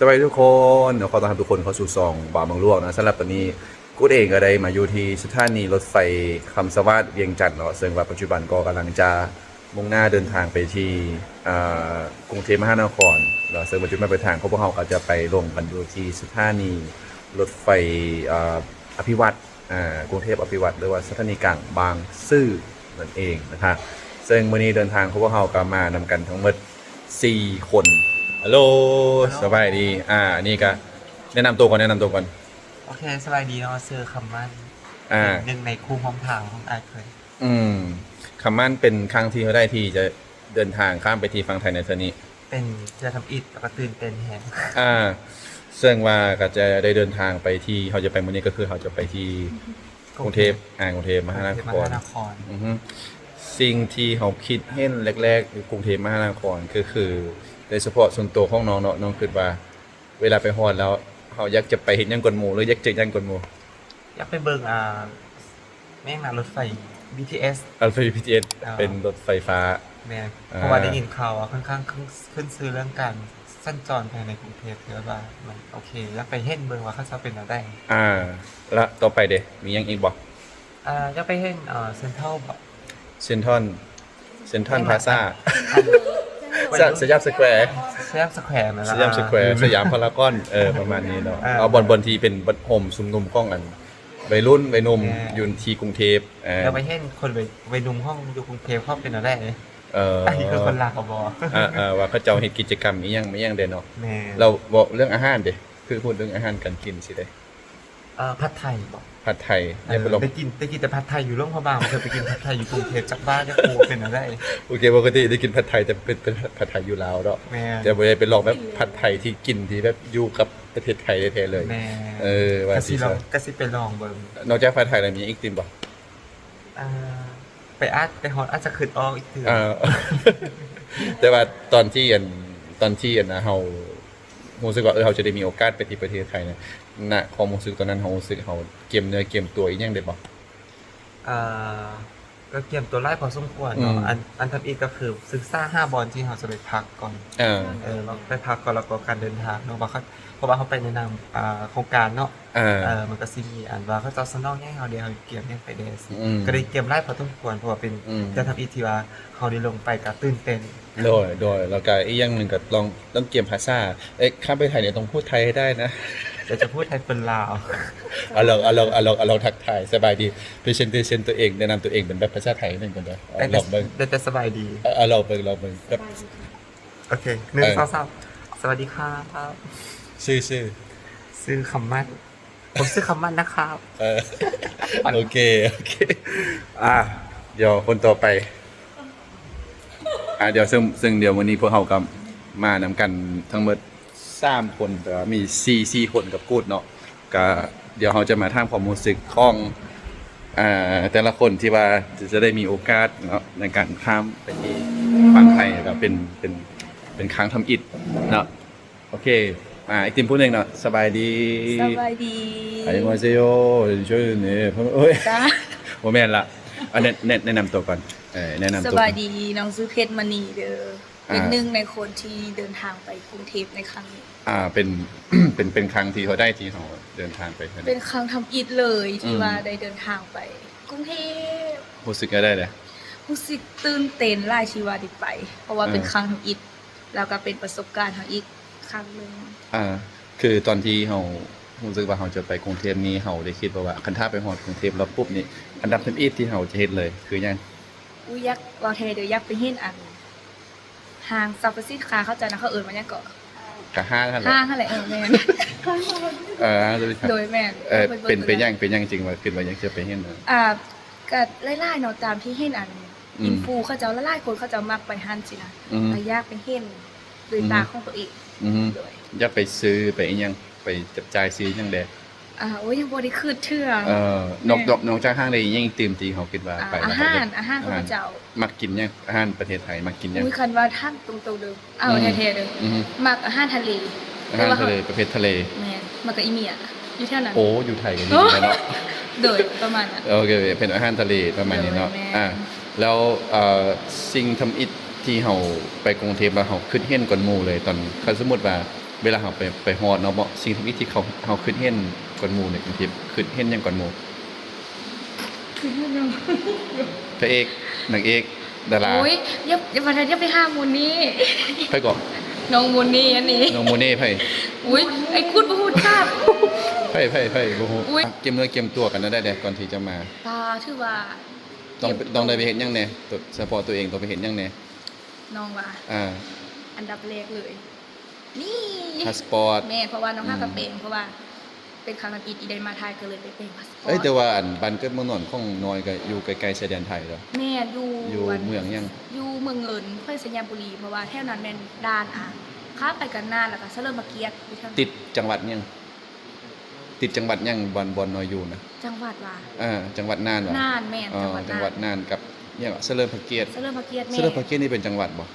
ສະບາຍດີທຸກຄົນເນາະ, ຂໍຕ້ອນຮັບທຸກຄົນເຂົ້າສູ່ຊ່ອງບ່າວເມືອງຫຼວງນະ. ສຳລັບຕອນນີ້ ກູດເອງກໍໄດ້ມາຢູ່ທີ່ສະຖານີລົດໄຟຄຳສະຫວາດວຽງຈັນເນາະ, ເຊິ່ງວ່າປັດຈຸບັນກໍກຳລັງຈະມຸ່ງໜ້າເດີນທາງໄປທີ່ ເອີ ກຸງເທບມະຫານະຄອນເນາະ, ເຊິ່ງວ່າຈຸດໝາຍປາຍທາງຂອງພວກເຮົາກໍຈະໄປລົງກັນຢູ່ທີ່ສະຖານີລົດໄຟ ເອີ ອະພິວັດ ອ່າ ກຸງເທບອະພິວັດ ຫຼືວ່າສະຖານີກາງບາງຊື່ນັ້ນເອງນະຄະ. ເຊິ່ງມື້ນີ້ເດີນທາງຂອງພວກເຮົາກໍມານຳກັນທັງໝົດສີ່ຄົນ. ຮັລໂຫຼ ສະບາຍດີ. ອ່າ ອັນນີ້ກໍແນະນຳຕົວກ່ອນ ແນະນຳຕົວກ່ອນ. ໂອເຄ ສະບາຍດີເນາະ, ຊື່ຄຳໝັ້ນ ອ່າ ເປັນໜຶ່ງໃນຄູ່ຮ່ວມທາງຂອງອ້າຍເພິ່ນ. ອືມ ຄຳໝັ້ນເປັນຄັ້ງທີເທົ່າໃດທີ່ຈະເດີນທາງຂ້າມໄປທີ່ຝັ່ງໄທໃນເທື່ອນີ້? ເປັນເທື່ອທຳອິດ ແລ້ວກໍຕື່ນເຕັ້ນແຮງ. ອ່າ ເຊິ່ງວ່າກໍຈະໄດ້ເດີນທາງໄປທີ່ເຮົາຈະໄປມື້ນີ້ ກໍຄືເຮົາຈະໄປທີ່ກຸງເທບ ກຸງເທບ ອ່າ ກຸງເທບມະຫານະຄອນ ມະຫານະຄອນ. ອືຮຶ ສິ່ງທີ່ເຮົາຄິດເຫັນແລກໆຢູ່ກຸງເທບມະຫານະຄອນ ກໍຄືໂດຍສະເພາະສ່ວນຕົວຂອງນ້ອງເນາະ, ນ້ອງຄິດວ່າເວລາໄປຮອດແລ້ວ ເຮົາຢາກຈະໄປເຮັດຫຍັງກ່ອນໝູ່ ຫຼືຢາກເຈີຫຍັງກ່ອນໝູ່? ຢາກໄປເບິ່ງ ອ່າ ແມ່ນນະ ລົດໄຟ ບີທີເອສ ລົດໄຟ ບີທີເອສ ອ່າ ເປັນລົດໄຟຟ້າ. ແມ່ນ ອ່າ ເພາະວ່າໄດ້ຍິນຂ່າວວ່າຄ່ອນຂ້າງຂຶ້ນ ຂຶ້ນຊື່ເລື່ອງການສັນຈອນພາຍໃນກຸງເທບ ທີ່ແບບວ່າມັນໂອເຄ, ຢາກໄປເຫັນເບິ່ງວ່າເຂົາເຈົ້າເປັນແນວໃດ. ອ່າ ແລ້ວຕໍ່ໄປເດ ມີຫຍັງອີກບໍ່? ອ່າ ຢາກໄປເຫັນ ເອີ ເຊັນທຣອລບໍ? ເຊັນທຣອນ ເຊັນທຣອນພາຊາ ສະ ສະຫຍາມສະແຄວ ສະຫຍາມສະແຄວນັ້ນລະ ສະຫຍາມສະແຄວ ສະຫຍາມພາລາກອນ ເອີ ປະມານນີ້ເນາະ. ອ່າ ເອົາບ່ອນ ບ່ອນທີ່ເປັນບ່ອນໂຮມຊຸມນຸມຂອງອັນໄວລຸ້ນໄວໜຸ່ມ ແມ່ນ ຢູ່ທີ່ກຸງເທບ. ເອີ ແລ້ວໄປເຫັນຄົນໄວ ໄວໜຸ່ມຂອງຢູ່ກຸງເທບເຂົາເປັນແນວໃດ. ເອີ ອັນນີ້ຄືຄົນລາວເຂົາບອກ ເອີ ເອີ ວ່າເຂົາເຈົ້າເຮັດກິດຈະກຳອີ່ຫຍັງ ອີ່ຫຍັງແດ່ເນາະ. ແມ່ນ ແລ້ວເວົ້າເລື່ອງອາຫານເດ ຄືຮູ້ເລື່ອງອາຫານການກິນຊິໄດ. ເອີ ຜັດໄທບໍ? ຜັດໄທ ເອີ ຍັງໄປລອງ ໄດ້ກິນ ໄດ້ກິນແຕ່ຜັດໄທຢູ່ຫຼວງພະບາງ, ບໍ່ເຄີຍໄປກິນຜັດໄທຢູ່ກຸງເທບຈັກບາດຈັກໂຕ ເປັນແນວໃດ? ໂອເຄ ປົກກະຕິໄດ້ກິນຜັດໄທ ແຕ່ເປັນ ເປັນຜັດໄທຢູ່ລາວເນາະ. ແມ່ນ ແຕ່ບໍ່ໄດ້ໄປລອງແບບຜັດໄທທີ່ກິນທີ່ແບບຢູ່ກັບປະເທດໄທແທ້ໆເລີຍ. ແມ່ນ ເອີ ວ່າຊິລອງ ກະຊິໄປລອງເບິ່ງ. ນອກຈາກຜັດໄທແລ້ວມີຫຍັງອີກຕື່ມບໍ່? ອ່າ ໄປອາດ ໄປຮອດອາດຈະຄິດອອກອີກເທື່ອ. ອ່າ ແຕ່ວ່າຕອນທີ່ອັນ ຕອນທີ່ອັນ ເຮົາຮູ້ສຶກວ່າ ເອີ ເຮົາຈະໄດ້ມີໂອກາດໄປທີ່ປະເທດໄທນະ ນະຄວາມຮູ້ສຶກຕອນນັ້ນ ເຮົາຮູ້ສຶກເຮົາກຽມເນື້ອກຽມຕົວອີ່ຫຍັງໄດ້ບໍ່? ອ່າ ກໍກຽມຕົວຫຼາຍພໍສົມຄວນເນາະ. ອືມ ອັນ ອັນທຳອິດກໍຄືສຶກສາຫາບ່ອນທີ່ເຮົາຈະໄປພັກກ່ອນ. ເອີ ເອີ ເຮົາໄປພັກກ່ອນ ແລ້ວກໍການເດີນທາງເນາະ ວ່າເຂົາ ເພາະວ່າເຮົາໄປໃນນາມ ອ່າ ໂຄງການເນາະ. ເອີ ເອີ ມັນກໍຊິມີອັນວ່າເຂົາເຈົ້າສະໜອງຫຍັງໃຫ້ເຮົາແດ່ ເຮົາກຽມຫຍັງໄປແດ່ຊີ້. ອືມ ກໍໄດ້ກຽມຫຼາຍພໍສົມຄວນ ເພາະວ່າເປັນ ອືມ ເທື່ອທຳອິດທີ່ວ່າເຮົາໄດ້ລົງໄປ ກໍຕື່ນເຕັ້ນ. ໂດຍ ໂດຍ ແລ້ວກໍອີກຢ່າງໜຶ່ງກໍຕ້ອງ ຕ້ອງກຽມພາສາ. ເອີ ຂ້າມໄປໄທນີ້ຕ້ອງພູດໄທໃຫ້ໄດ້ນະ. ດຽວຈະພູດໄທເປັນລາວ. ອາລອງ ອາລອງ ອາລອງ ອາລອງທັກທາຍ ສະບາຍດີ ພຣີເຊັນເຕີເຊັນຕົວເອງ ແນະນຳຕົວເອງເປັນແບບພາສາໄທໜຶ່ງກ່ອນເດີ. ອາ ລອງເບິ່ງ ແຕ່ ແຕ່ສະບາຍດີ. ເອີ ອາ ລອງເບິ່ງ ລອງເບິ່ງແບບ ໂອເຄ ໜຶ່ງ ເອີ ສອງ ສາມ ສະຫວັດດີຄັບ. ຊື່ ຊື່ ຊື່ຄຳໝັ້ນ. ຜົມຊື່ຄຳໝັ້ນນະຄັບ. ເອີ ໂອເຄ ໂອເຄ ອ່າ ດຽວຄົນຕໍ່ໄປ. ອ່າ ດຽວ ເຊິ່ງ ເຊິ່ງດຽວມື້ນີ້ພວກເຮົາກໍມານຳກັນທັງໝົດສາມຄົນ ແຕ່ວ່າມີສີ່ ສີ່ຄົນກັບກູດເນາະ. ກະດຽວເຮົາຈະມາຖາມຄວາມຮູ້ສຶກຂອງ ອ່າ ແຕ່ລະຄົນທີ່ວ່າຈະ ຈະໄດ້ມີໂອກາດເນາະ ໃນການຂ້າມໄປທີ່ຝັ່ງໄທ ແລ້ວກໍເປັນ ເປັນ ເປັນຄັ້ງທຳອິດເນາະ. ໂອເຄ ອ່າ ອີກທີມຜູ້ໜຶ່ງເນາະ. ສະບາຍດີ ສະບາຍດີ ອາຍາເຊໂຍ ໂຊເນ ໂອ້ຍ ຈ້າ ບໍ່ແມ່ນລະ. ເອົາແນະ ແນະ ແນະນຳຕົວກ່ອນ. ເອີ ແນະນຳຕົວກ່ອນ. ສະບາຍດີ ນ້ອງຊື່ເພັດມະນີເດີ. ອ່າ ເປັນໜຶ່ງໃນຄົນທີ່ເດີນທາງໄປກຸງເທບໃນຄັ້ງນີ້. ອ່າ ເປັນ ເປັນ ເປັນຄັ້ງທີເທົ່າໃດທີ່ເຮົາເດີນທາງໄປ? ເປັນຄັ້ງທຳອິດເລີຍທີ່ ອືມ ວ່າໄດ້ເດີນທາງໄປກຸງເທບ. ຮູ້ສຶກແນວໃດແດ່? ຮູ້ສຶກຕື່ນເຕັ້ນຫຼາຍທີ່ວ່າໄດ້ໄປ ເພາະວ່າເປັນ ເອີ ຄັ້ງທຳອິດ ແລ້ວກໍເປັນປະສົບການເຮົາອີກຄັ້ງໜຶ່ງ. ອ່າ ຄືຕອນທີ່ເຮົາຮູ້ສຶກວ່າເຮົາຈະໄປກຸງເທບນີ້ ເຮົາໄດ້ຄິດບໍ່ວ່າ ຄັນຖ້າໄປຮອດກຸງເທບແລ້ວປຸບນີ້ ອັນດັບທຳອິດທີ່ເຮົາຈະເຮັດເລີຍຄືຫຍັງ? ອຸ້ຍ ຢາກ ເວົ້າແທ້ເດີ ຢາກໄປເຫັນອັນ ຫ້າງສັບພະສິນຄ້າເຂົາເຈົ້ານະ ເຂົາເອີ້ນວ່າຫຍັງເກາະ? ກະຫ້າງຫັ້ນແຫຼະ ຫ້າງຫັ້ນແຫຼະ. ເອີ ແມ່ນ ເອີ ຫ້າງສັບພະສິນຄ້າ. ໂດຍ ແມ່ນ ເອີ ເປັນ ເປັນຫຍັງ ເປັນຫຍັງຈຶ່ງວ່າຄິດວ່າຢາກຈະໄປເຫັນ? ອ່າ ກະຫຼາຍໆເນາະ ຕາມທີ່ເຫັນອັນ ອືມ ອິນຟູເຂົາເຈົ້າ ຫຼາຍໆຄົນເຂົາເຈົ້າມັກໄປຫັ້ນຊີ້ນະ. ອືມ ກະຢາກໄປເຫັນດ້ວຍຕາ ອືມ ຂອງຕົວເອງ. ອືມ ໂດຍ ຢາກໄປຊື້ໄປອີ່ຫຍັງ ໄປຈັບຈ່າຍຊື້ຫຍັງແດ່? ອ່າ ໂອ້ຍ ຍັງບໍ່ໄດ້ຄິດເທື່ອ. ເອີ ນອກ ແມ່ນ ນອກ ນອກຈາກຫ້າງແລ້ວ ມີຫຍັງອີກຕື່ມທີ່ເຮົາຄິດວ່າ ອ່າ ໄປແລ້ວ ອາຫານ ອາຫານຂອງເຂົາເຈົ້າ. ມັກກິນຫຍັງ? ອາຫານປະເທດໄທມັກກິນຫຍັງ? ອຸ້ຍ ຄັນວ່າຖາມຕົງໆເດີ ເອົາ ອືມ ແທ້ໆເດີ ອືມ ມັກອາຫານທະເລ. ອາຫານທະເລ ປະເພດທະເລ. ແມ່ນ ມັກກະອີເມຍ ຢູ່ແຖວນັ້ນ. ໂອ້ ຢູ່ໄທກໍມີແລ້ວເນາະ. ໂດຍ ປະມານນັ້ນ. ໂອເຄ ເປັນອາຫານທະເລປະມານນີ້ເນາະ. ໂດຍ ແມ່ນ. ອ່າ ແລ້ວ ເອີ ສິ່ງທຳອິດທີ່ເຮົາໄປກຸງເທບແລ້ວເຮົາຄິດເຫັນກ່ອນໝູ່ເລີຍ ຕອນ ຄັນສົມມຸດວ່າ ເວລາເຮົາໄປ ໄປຮອດເນາະ ເນາະ ສິ່ງທຳອິດທີ່ເຮົາ ເຮົາຄິດເຫັນກ່ອນໝູ່ໃນກຸງເທບ ຄິດເຫັນຫຍັງກ່ອນໝູ່? ຄິດເຫັນຫຍັງ? ພະເອກ ນາງເອກ ດາລາ. ໂອ້ຍ ຢ່າ ຢ່າ ຢ່າໄປຫາໝູ່ນີ້. ໃຜເກາະ? ນ້ອງໝູ່ນີ້ ອັນນີ້ ນ້ອງໝູ່ນີ້ໃຜ? ໂອ້ຍ ໄອ້ກຸດບໍ່ຮູ້ຈັກ. ໃຜ ໃຜ ໃຜ ບໍ່ຮູ້. ອຸ້ຍ ກຽມເນື້ອກຽມຕົວກັນແນວໃດແດ່ ກ່ອນທີ່ຈະມາ? ກໍຖືວ່າ ຕ້ອງ ຕ້ອງໄດ້ໄປເຮັດຫຍັງແດ່? ໂຕ ສະເພາະຕົວເອງຕ້ອງໄປເຮັດຫຍັງແດ່? ນ້ອງວ່າ ອ່າ ອັນດັບແລກເລີຍ ນີ້ ພາສປອດ. ແມ່ນ ເພາະວ່ານ້ອງຫາກະແປງ ອືມ ເພາະວ່າເປັນຄັ້ງທຳອິດທີ່ໄດ້ມາໄທ ກໍເລີຍໄປແປງພາສປອດ. ເອີຍ ແຕ່ວ່າອັນ ບ້ານເກີດເມືອງນອນຂອງນ້ອຍກໍຢູ່ໃກ້ໆຊາຍແດນໄທເດ້. ແມ່ນ ຢູ່ ຢູ່ເມືອງຫຍັງ? ຢູ່ເມືອງເງິນ ແຂວງໄຊຍະບູລີ ເພາະວ່າແຖວນັ້ນແມ່ນດ່ານ ອ່າ ຂ້າມໄປກັນນານ ແລ້ວກໍສະເຫຼີມພະກຽດ ຢູ່ແຖວນັ້ນ. ຕິດຈັງຫວັດຫຍັງ? ຕິດຈັງຫວັດຫຍັງ ບ່ອນ ບ່ອນນ້ອຍຢູ່ນະ? ຈັງຫວັດຫວາ? ເອີ ຈັງຫວັດນ່ານຫວາ? ນ່ານ ແມ່ນ ເອີ ຈັງຫວັດ ຈັງຫວັດນ່ານກັບຫຍັງ ສະເຫຼີມພະກຽດ. ສະເຫຼີມພະກຽດ ແມ່ນ. ສະເຫຼີມພະກຽດນີ້ເປັນຈັງຫວັດບໍ່?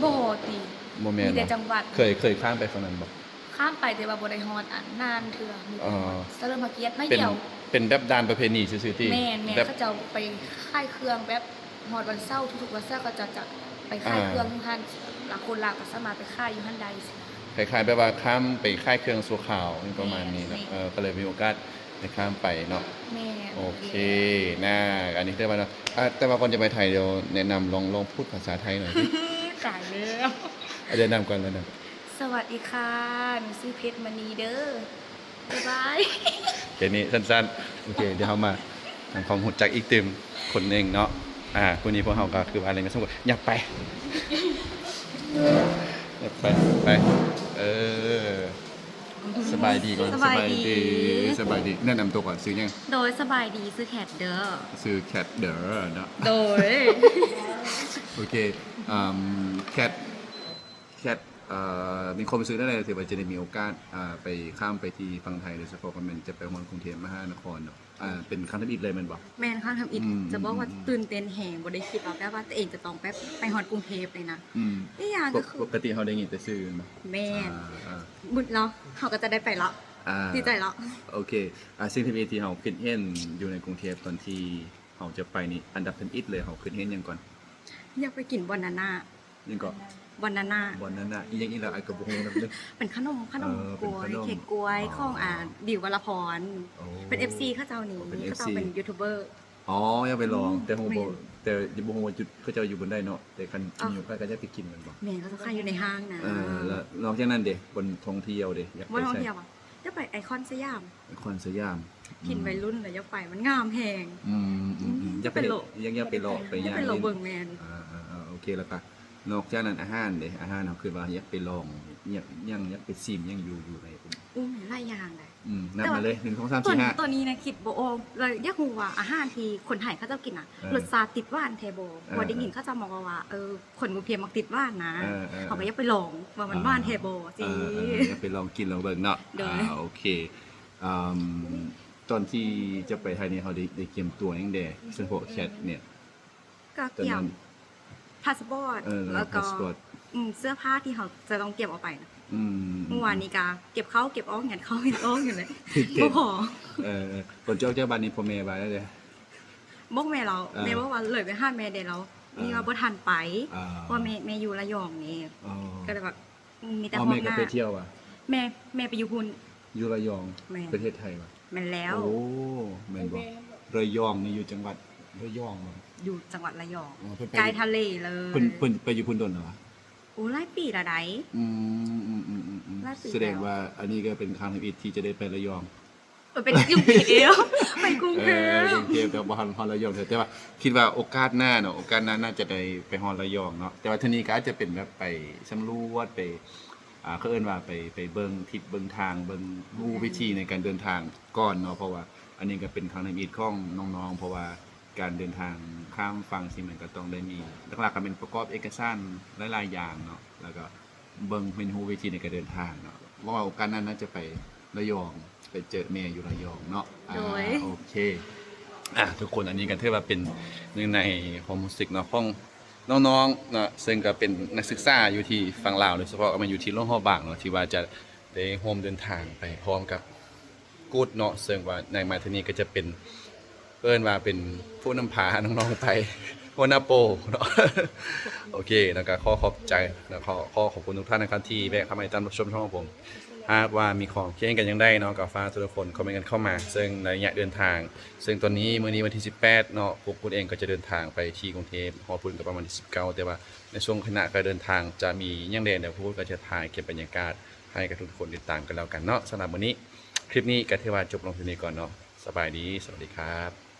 ບໍ່ຕິ ບໍ່ແມ່ນ ມີແຕ່ ບໍ່ ຈັງຫວັດ. ເຄີຍ ເຄີຍຂ້າມໄປຝັ່ງນັ້ນບໍ່? ຂ້າມໄປ ແຕ່ວ່າບໍ່ໄດ້ຮອດອັນນ່ານເທື່ອ ມີແຕ່ ເອີ ຮອດສະເຫຼີມພະກຽດໜ້ອຍດຽວ. ເປັນແບບດ່ານປະເພນີຊື່ໆຕິ? ແມ່ນໆ ແບບ ເຂົາເຈົ້າໄປຄ້າຍເຄື່ອງແບບ ຮອດວັນເສົາ ທຸກໆວັນເສົາເຂົາເຈົ້າຈະໄປຂາຍ ອ່າ ເຄື່ອງຢູ່ຫັ້ນ ລາວ ຄົນລາວກໍສາມາດໄປຂາຍຢູ່ຫັ້ນໄດ້ຊີ້ນະ. ຄ້າຍໆແບບວ່າຂ້າມໄປຂາຍເຄື່ອງຊົ່ວຄາວ ຫຍັງປະມານນີ້ນະ. ແມ່ນໆ ເອີ ກໍເລີຍມີໂອກາດໄດ້ຂ້າມໄປເນາະ. ແມ່ນ. ໂອເຄນະ ອັນນີ້ເທື່ອວ່າເນາະ. ອ່າ ແຕ່ວ່າກ່ອນຈະໄປໄທ ດຽວແນະນຳລອງ ລອງພູດພາສາໄທໜ້ອຍ. ຕາຍແລ້ວ ແນະນຳກ່ອນ ແນະນຳ. ສະຫວັດດີຄ່ະ ໜູຊື່ເພັດມະນີເດີ. ບາຍບາຍ. ແຄ່ນີ້ ສັ້ນໆ. ໂອເຄ ດຽວເຮົາມາທຳຄວາມຮູ້ຈັກອີກຕື່ມຄົນໜຶ່ງເນາະ. ອ່າ ຜູ້ນີ້ພວກເຮົາກໍຄືວ່າ ຍັບໄປ ຍັບໄປ ໄປ. ເອີ ສະບາຍດີກ່ອນ. ສະບາຍດີ ສະບາຍດີ ແນະນຳຕົວກ່ອນ ຊື່ຫຍັງ? ໂດຍ ສະບາຍດີ ຊື່ແຄດເດີ. ຊື່ແຄດເດີເນາະ. ໂດຍ ໂອເຄ ເອີ ແຄດ ແຄດ ເອີ ມີຄວາມຮູ້ສຶກແນວໃດ ທີ່ວ່າຈະໄດ້ມີໂອກາດ ອ່າ ໄປ ຂ້າມໄປທີ່ຝັ່ງໄທ ໂດຍສະເພາະກໍແມ່ນຈະໄປຮອດກຸງເທບມະຫານະຄອນເນາະ. ອ່າ ເປັນຄັ້ງທຳອິດເລີຍແມ່ນບໍ່? ແມ່ນ ຄັ້ງທຳອິດ. ອືມ ຈະບອກວ່າ ອືມ ຕື່ນເຕັ້ນແຮງ ບໍ່ໄດ້ຄິດວ່າແບບວ່າຕົວເອງຈະຕ້ອງແບບໄປຮອດກຸງເທບເລີຍນະ. ອືມ ອີກຢ່າງກໍຄື ປົກກະຕິເຮົາໄດ້ຍິນແຕ່ຊື່ແມ່ນບໍ່? ແມ່ນ. ອ່າ ບຸນເນາະ ເຮົາກໍຈະໄດ້ໄປແລ້ວ. ອ່າ ດີໃຈແລ້ວ. ໂອເຄ ອ່າ ສິ່ງທຳອິດທີ່ເຮົາຄິດເຫັນຢູ່ໃນກຸງເທບຕອນທີ່ເຮົາຈະໄປນີ້ ອັນດັບທຳອິດເລີຍ ເຮົາຄິດເຫັນຫຍັງກ່ອນ? ຢາກໄປກິນບານານາ. ຫຍັງເກາະ? ບານານາ. ບານານາ ອີ່ຫຍັງອີກແລ້ວ ອ້າຍກໍບໍ່ຮູ້ນຳເດີ. ເປັນຂະໜົມ ຂະໜົມ ເອີ ເປັນຂະໜົມ ກ້ວຍ ເຄັກກ້ວຍ ອໍ ຂອງ ອ່າ ບິວວະລະພອນ. ອໍ ເປັນເອັຟຊີເຂົາເຈົ້ານີ້ ເຂົາເຈົ້າເປັນຢູທູບເບີ. ອໍ ຢາກໄປລອງ ອືມ ແຕ່ຮູ້ບໍ່ ແມ່ນ ແຕ່ບໍ່ຮູ້ວ່າຈຸດເຂົາເຈົ້າຢູ່ບ່ອນໃດເນາະ ແຕ່ຄັນ ອໍ ມີໂອກາດກໍຢາກໄປກິນແມ່ນບໍ່? ແມ່ນ ເຂົາເຈົ້າຂາຍຢູ່ໃນຫ້າງນະ. ເອີ ແລ້ວນອກຈາກນັ້ນເດ ບ່ອນທ່ອງທ່ຽວເດ ຢາກໄປໃສ? ບ່ອນທ່ອງທ່ຽວຫວາ? ຢາກໄປໄອຄອນສະຫຍາມ. ໄອຄອນສະຫຍາມ ເຫັນໄວລຸ້ນແລ້ວຢາກໄປ ມັນງາມແຮງ. ອືມ ອືມ ອືມ ຢາກໄປເລາະ ຢາກ ຢາກໄປເລາະໄປຫຍັງ ຢາກໄປເລາະເບິ່ງ. ແມ່ນ. ອ່າ ໂອເຄ ແລ້ວກະນອກຈາກນັ້ນ ອາຫານເດ ອາຫານເຮົາຄິດວ່າຢາກໄປລອງຫຍັງ ຢາກໄປຊີມຫຍັງຢູ່ ຢູ່ໃນ ໂອ້ຍ ຫຼາຍຢ່າງເດ. ອືມ ນັບມາເລີຍ ໜຶ່ງ ສອງ ສາມ ສີ່ ຫ້າ. ຕອນນີ້ນະຄິດບໍ່ອອກ ແລ້ວຢາກຮູ້ວ່າອາຫານທີ່ຄົນໄທເຂົາເຈົ້າກິນນະ ເອີ ລົດຊາດຕິດຫວານແທ້ບໍ່? ເອີ ເພາະໄດ້ຍິນເຂົາເຈົ້າມາເວົ້າວ່າ ເອີ ຄົນກຸງເທບມັກຕິດຫວານນະ. ເອີ ເອີ ເຮົາກໍຢາກໄປລອງວ່າມັນຫວານແທ້ບໍ່ຊີ້. ເອີ ເອີ ເອີ ຢາກໄປລອງກິນລອງເບິ່ງເນາະ. ໂດຍ ອ່າ ໂອເຄ ອືມ ຕອນທີ່ຈະໄປໄທນີ້ ເຮົາໄດ້ ໄດ້ກຽມຕົວຫຍັງແດ່ ສະເພາະແຄດນີ້? ກໍກຽມພາສປອດ ເອີ ແລ້ວກໍ ພາສປອດ ອືມ ເສື້ອຜ້າທີ່ເຮົາຈະຕ້ອງກຽມເອົາໄປນະ. ອືມ ເມື່ອວານນີ້ກໍເກັບເຂົ້າເກັບອອກ ຍັດເຂົ້າຍັດອອກຢູ່ເລີຍ ບໍ່ພໍ. ເອີ ກ່ອນຈະອອກຈາກບ້ານນີ້ ພໍ່ແມ່ວ່າແນວໃດ? ບອກແມ່ແລ້ວ ເອີ ແມ່ບອກວ່າເລີຍໄປຫາແມ່ໄດ້ແລ້ວ ເອີ ນີ້ວ່າບໍ່ທັນໄປ ເອີ ເພາະວ່າແມ່ ແມ່ຢູ່ລະຍອງນີ້. ອໍ ກໍເລີຍວ່າ ອືມ ມີແຕ່ຮອບໜ້າ. ອໍ ແມ່ກໍໄປທ່ຽວຫວາ? ແມ່ ແມ່ໄປຢູ່ພຸ້ນ ຢູ່ລະຍອງ. ແມ່ນ ປະເທດໄທຫວາ? ແມ່ນແລ້ວ. ໂອ້ ແມ່ນບໍ່? ລະຍອງນີ້ຢູ່ຈັງຫວັດລະຍອງບໍ່? ຢູ່ຈັງຫວັດລະຍອງ ອໍ ເພິ່ນໄປ ໃກ້ທະເລເລີຍ. ເພິ່ນ ເພິ່ນໄປຢູ່ພຸ້ນດົນແລ້ວຫວາ? ໂອ້ ຫຼາຍປີແລ້ວໃດ໋. ອືມ ອືມ ຫຼາຍປີແລ້ວ. ສະແດງວ່າອັນນີ້ກໍເປັນຄັ້ງທຳອິດທີ່ຈະໄດ້ໄປລະຍອງ. ເອີ ໄປກຸງເທບ ໄປກຸງເທບ ເອີ ໄປກຸງເທບ ແຕ່ບໍ່ທັນຮອດລະຍອງເທື່ອ ແຕ່ວ່າຄິດວ່າໂອກາດໜ້າເນາະ ໂອກາດໜ້າໜ້າຈະໄດ້ໄປຮອດລະຍອງເນາະ. ແຕ່ວ່າເທື່ອນີ້ກໍອາດຈະເປັນແບບໄປສຳຫຼວດ ໄປ ອ່າ ເຂົາເອີ້ນວ່າໄປ ໄປເບິ່ງທິດເບິ່ງທາງ ເບິ່ງ ອືມ ຮູ້ວິທີໃນການເດີນທາງກ່ອນເນາະ ເພາະວ່າອັນນີ້ກໍເປັນຄັ້ງທຳອິດຂອງນ້ອງໆ ເພາະວ່າການເດີນທາງຂ້າມຝັ່ງຊີ້ ມັນກໍຕ້ອງໄດ້ມີ ຫຼັກໆ ກໍແມ່ນປະກອບເອກະສານຫຼາຍໆຢ່າງເນາະ ແລ້ວກໍ ເບິ່ງ ຮຽນຮູ້ວິທີໃນການເດີນທາງເນາະ. ເວົ້າໂອກາດໜ້າໜ້າຈະໄປລະຍອງ ໄປເຈີແມ່ຢູ່ລະຍອງເນາະ. ໂດຍ ອ່າ ໂອເຄ ອ່າ ທຸກຄົນ ອັນນີ້ກໍຖືວ່າເປັນໜຶ່ງໃນຄວາມຮູ້ສຶກເນາະ ຂອງນ້ອງໆເນາະ ເຊິ່ງກໍເປັນນັກສຶກສາຢູ່ທີ່ຝັ່ງລາວ ໂດຍສະເພາະກໍແມ່ນຢູ່ທີ່ຫຼວງພະບາງເນາະ ທີ່ວ່າຈະໄດ້ຮ່ວມເດີນທາງໄປພ້ອມກັບ ກູດເນາະ ເຊິ່ງວ່າໃນມາເທື່ອນີ້ກໍຈະເປັນ ເອີ້ນວ່າເປັນຜູ້ນຳພານ້ອງໆໄປ ຫົວໜ້າໂປເນາະ ໂອເຄເນາະ ກໍຂໍຂອບໃຈເນາະ ຂໍ ຂໍຂອບຄຸນທຸກທ່ານນະຄັບ ທີ່ແວະເຂົ້າມາຕິດຕາມຮັບຊົມຊ່ອງຂອງຜົມ. ຫາກວ່າມີຂໍ້ຄຽດຫຍັງໃດເນາະ ກໍຝາກທຸກໆຄົນຄອມເມັນກັນເຂົ້າມາ. ເຊິ່ງໃນໄລຍະເດີນທາງ ເຊິ່ງຕອນນີ້ ມື້ນີ້ວັນທີສິບແປດເນາະ ພວກພຸ້ນເອງກໍຈະເດີນທາງໄປທີ່ກຸງເທບ ຮອດພຸ້ນກໍປະມານວັນທີສິບເກົ້າ ແຕ່ວ່າໃນຊ່ວງຂະນະການເດີນທາງຈະມີຫຍັງແດ່ ແລ້ວພວກພຸ້ນກໍຈະຖ່າຍເກັບບັນຍາກາດໃຫ້ກັບທຸກໆຄົນຕິດຕາມກັນແລ້ວກັນເນາະ. ສຳລັບມື້ນີ້ ຄລິບນີ້ກໍຖືວ່າຈົບລົງເທົ່ານີ້ກ່ອນເນາະ. ສະບາຍດີ ສະຫວັດດີຄັບ.